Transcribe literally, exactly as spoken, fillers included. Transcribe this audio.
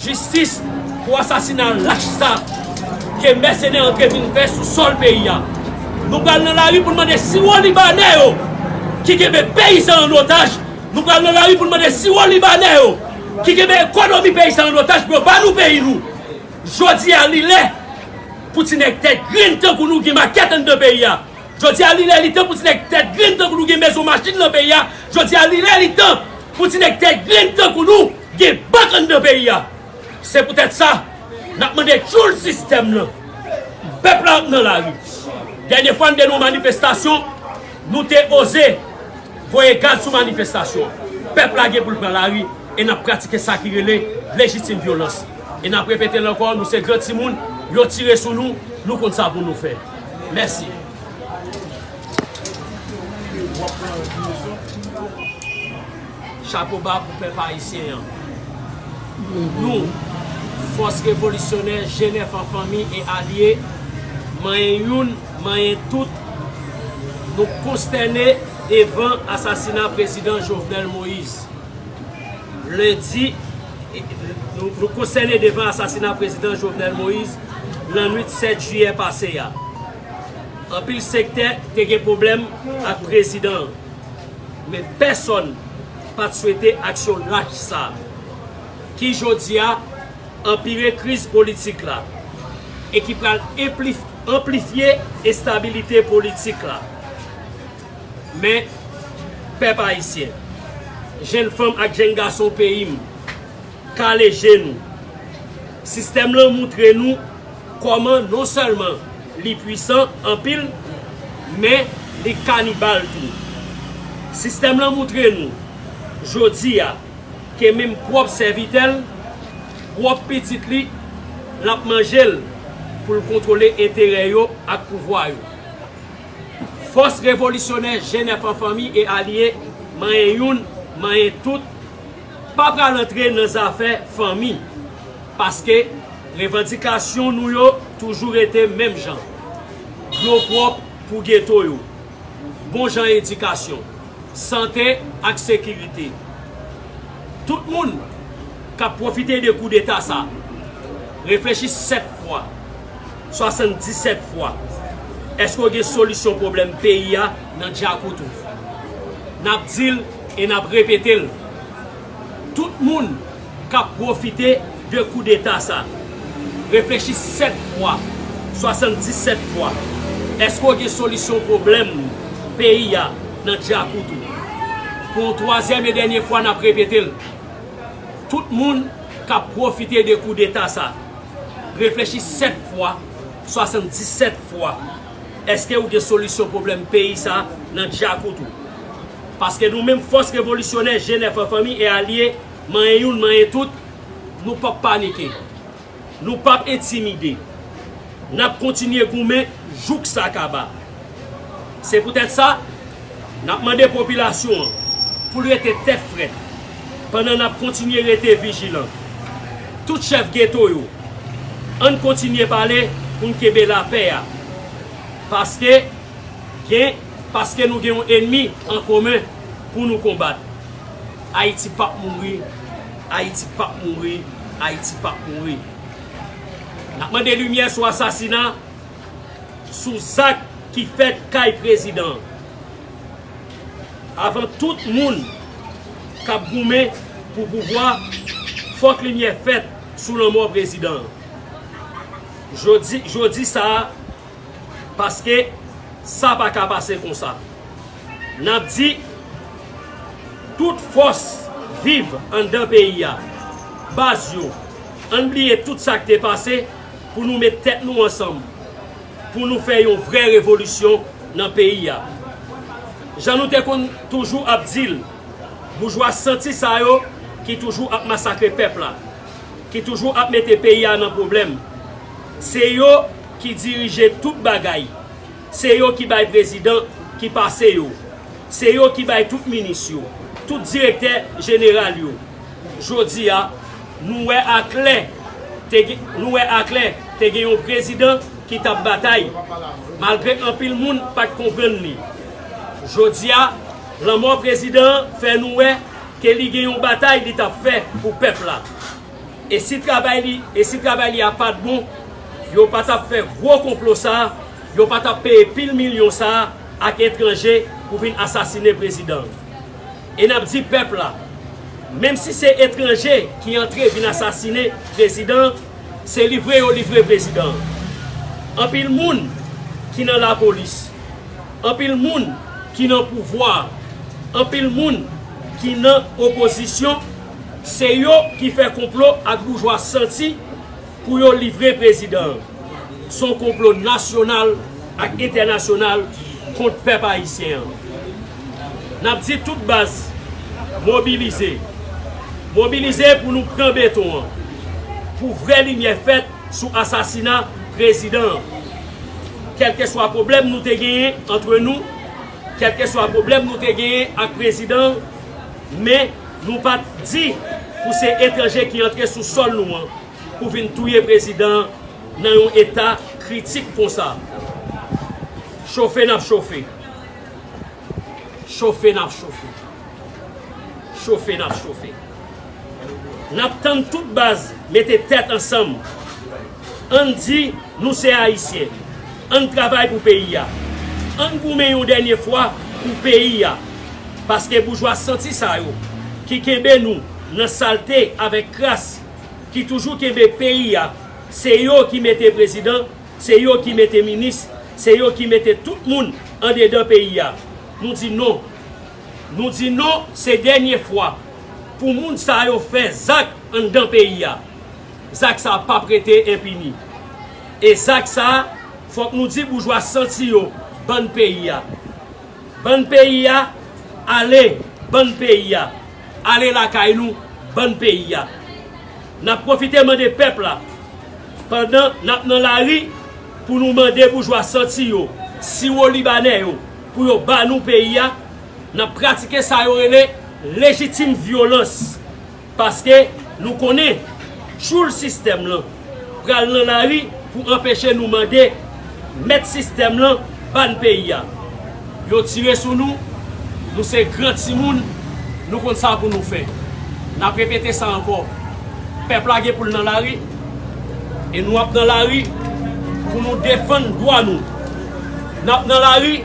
Jistis pou asasina lach sa ke mèsenè antre vin fè sou sòl peyi a. Nou pral nan lari pou n mande siwo libanè yo ki kenbe peyi sa an otaj. Nou pral nan lari pou n mande siwo libanè yo ki kenbe ekonomi peyi sa an otaj pou yo ba nou peyi nou. Jodi a, li lè pou ti nèg tèt grenn tankou nou gen makèt anndan peyi a. Jodi a, li lè li tan pou ti nèg tèt grenn tankou nou gen mezon machin nan peyi a. Jodi a, li lè li tan pou ti nèg tèt grenn tankou nou gen bank anndan peyi a. Se poutèt sa, n ap mande tchoul sistèm nan. Pèp la ap nan lari. Dènye fwa n te nan yon manifestasyon, nou te oze voye gaz sou manifestasyon. Pèp la gen pou l pran lari e n ap pratike sa ki rele lejitim vyolans. E n ap repete l ankò, nou se gran timoun, yo tire sou nou, nou konn sa pou nou fè. Mèsi. Chapo ba pou pèp ayisyen an. Nou, fòs revolisyonè G nèf an fanmi e alye, manyen youn, manyen tout, nou konstène devan asasina prezidan Jovenel Moïse. Lendi, nou, nou konstène devan asasina prezidan Jovenel Moïse lannwit sèt jiyè pase a. Anpil sektè te gen pwoblèm ak prezidan an, men pèsonn pa t swete aksyon lach sa a, ki jodi a anpire kriz politik la e ki pral enplif-, anplifye enstabilite politik la. Men, pèp ayisyen, jenn fanm ak jenn gason peyi m, kale je nou. Sistèm lan moutre nou kòman non sèlman li pwisan anpil, men li kanibal tou. Sistèm lan moutre nou, jodi a, ke menm pwòp sèvitè l, pwòp pitit li, l ap manje l pou l kontwole enterè yo ak pouvwa yo. Fòs revolisyonè G nèf an fanmi e alye, manyen youn, manyen tout, pa pral antre nan zafè fanmi, paske revandikasyon nou yo toujou rete menm jan. Dlo pwòp pou geto yo, bon jan edikasyon, sante ak sekirite. Tout moun k ap pwofite de koudeta sa, reflechi sèt fwa, swasanndisèt fwa. Èske w gen solisyon pwoblèm peyi a nan djakout ou? N ap di l e n ap repete l. Tout moun k ap pwofite de koudeta sa, reflechi sèt fwa, swasanndisèt fwa. Èske w gen solisyon pwoblèm peyi a nan djakout ou? Pou yon twazyèm e dènye fwa, n ap repete l. Tout moun k ap pwofite de koudeta sa, reflechi sèt fwa, swasanndisèt fwa. Èske w gen solisyon pwoblèm peyi sa nan djakout ou? Paske nou menm fòs revolisyonè G nèf an fanmi e alye, manyen youn, manyen tout, nou p ap panike. Nou p ap entimide. N ap kontinye goumen jouk sa kaba. Se poutèt sa, n ap mande popilasyon an pou l rete tèt frèt pandan n ap kontinye rete vijilan. Tout chèf geto yo, ann kontinye pale pou n kenbe lapè a. Paske gen, paske nou gen yon ènmi an komen pou nou konbat. Ayiti p ap mouri, Ayiti p ap mouri, Ayiti p ap mouri. N ap mande limyè sou asasina, sou zak ki fèt kay prezidan an. Avan tout moun k ap goumen pou pouvwa, fòk limyè fèt sou lanmò prezidan an. Jodi, jodi sa a, paske sa pa ka pase konsa. N ap di, tout fòs viv anndan peyi a, baz yo, ann bliye tout sa k te pase pou nou met tèt nou ansanm, pou nou fè yon vrè revolisyon nan peyi a. Jan nou te konn toujou ap di l, boujwa santi sa yo ki toujou ap masakre pèp la, ki toujou ap mete peyi a nan pwoblèm, se yo ki dirije tout bagay. Se yo ki bay prezidan ki pase yo. Se yo ki bay tout minis yo, tout direktè jeneral yo. Jodi a, nou wè aklè, te gen, nou wè aklè, te gen yon prezidan ki t ap batay. Malgre anpil moun pa t konprann li. Jodi a, lanmò prezidan an fè nou wè ke li gen yon batay li t ap fè pou pèp la. E si travay li, e si travay li a pa t bon, yo pa t ap fè gwo konplo sa a, yo pa t ap peye pil milyon sa a ak etranje pou vin asasinen prezidan an. E n ap di pèp la, menm si se etranje ki antre vin asasinen prezidan an, se livre yo livre prezidan an. Anpil moun ki nan lapolis, anpil moun ki nan pouvwa, anpil moun ki nan opozisyon, se yo ki fè konplo ak boujwa santi pou yo livre prezidan an. Se yon konplo nasyonal ak entènasyonal kont pèp ayisyen an. N ap di tout baz, mobilize. Mobilize pou nou pran beton an. Pou vrè limyè fèt sou asasina prezidan an. Kèlkeswa pwoblèm nou te genyen antre nou, kèlkeswa pwoblèm nou te genyen ak prezidan an, men nou pa t di pou se etranje ki antre sou sòl nou an pou vin touye prezidan an nan yon eta kritik konsa. Chofe n ap chofe. Chofe n ap chofe. Chofe n ap chofe. N ap tann tout baz mete tèt ansanm. Ann di nou se Ayisyen. Ann travay pou peyi a. Ann goumen yon dènye fwa pou peyi a. Paske boujwa santi sa yo ki kenbe nou nan salte avèk kras, ki toujou kenbe peyi a, se yo ki mete prezidan, se yo ki mete minis, se yo ki mete tout moun andedan peyi a. Nou di non. Nou di non, se dènye fwa pou moun sa yo fè zak anndan peyi a. Zak sa p ap rete enpini. E zak sa, fòk nou di boujwa santi yo, bann peyi a. Bann peyi a, ale, bann peyi a. Ale lakay nou, bann peyi a. N ap pwofite mande pèp la, pandan n ap nan lari, pou nou mande boujwa santi yo, siwo libanè yo, pou yo ba nou peyi a, n ap pratike sa yo rele lejitim vyolans. Paske nou konnen tchoul sistèm lan pral nan lari pou anpeche nou mande mèt sistèm lan ba n peyi a. Yo tire sou nou, nou se gran timoun, nou konn sa pou nou fè. N ap repete sa ankò. Pèp la gen pou l nan lari, e nou ap nan lari pou nou defann dwa nou. N ap nan lari